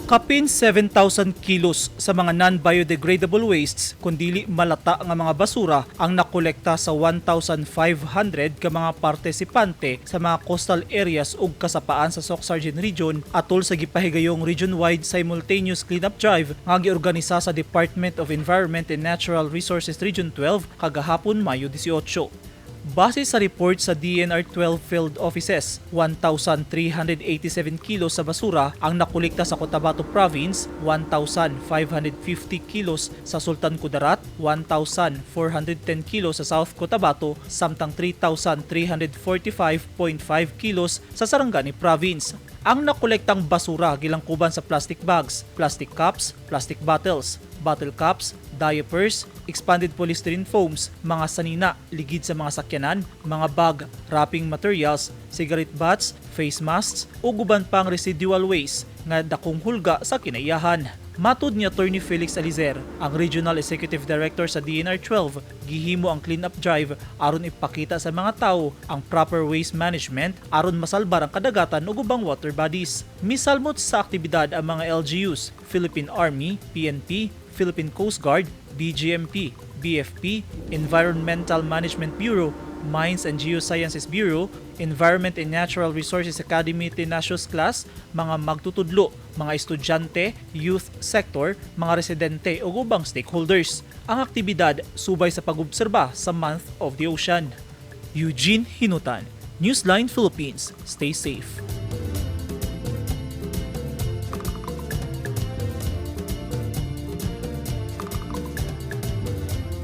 Kapin 7,000 kilos sa mga non-biodegradable wastes kun dili malata nga mga basura ang nakolekta sa 1,500 ka mga partisipante sa mga coastal areas ug kasapaan sa Soccsksargen Region atol sa gipahigayong region-wide simultaneous cleanup drive nga giorganisa sa Department of Environment and Natural Resources Region 12 kagahapon, Mayo 18. Base sa report sa DENR 12 field offices, 1,387 kilos sa basura ang nakolekta sa Cotabato Province, 1,550 kilos sa Sultan Kudarat, 1,410 kilos sa South Cotabato, samtang 3,345.5 kilos sa Sarangani Province. Ang nakolektang basura gilangkuban sa plastic bags, plastic cups, plastic bottles, bottle caps, diapers, expanded polystyrene foams, mga sanina, ligid sa mga sakyanan, mga bag, wrapping materials, cigarette butts, face masks, ug uban pang residual waste nga dakong hulga sa kinaiyahan. Matud ni Attorney Felix Alizer, ang Regional Executive Director sa DENR 12, gihimo ang clean-up drive aron ipakita sa mga tao ang proper waste management aron masalbar ang kadagatan ug ubang water bodies. Misalmot sa aktibidad ang mga LGUs, Philippine Army, PNP, Philippine Coast Guard, BGMP, BFP, Environmental Management Bureau, Mines and Geosciences Bureau, Environment and Natural Resources Academy Tenacious Class, mga magtutudlo, mga estudyante, youth sector, mga residente ug ubang stakeholders. Ang aktibidad subay sa pag-obserba sa Month of the Ocean. Eugene Hinutan, Newsline Philippines. Stay safe.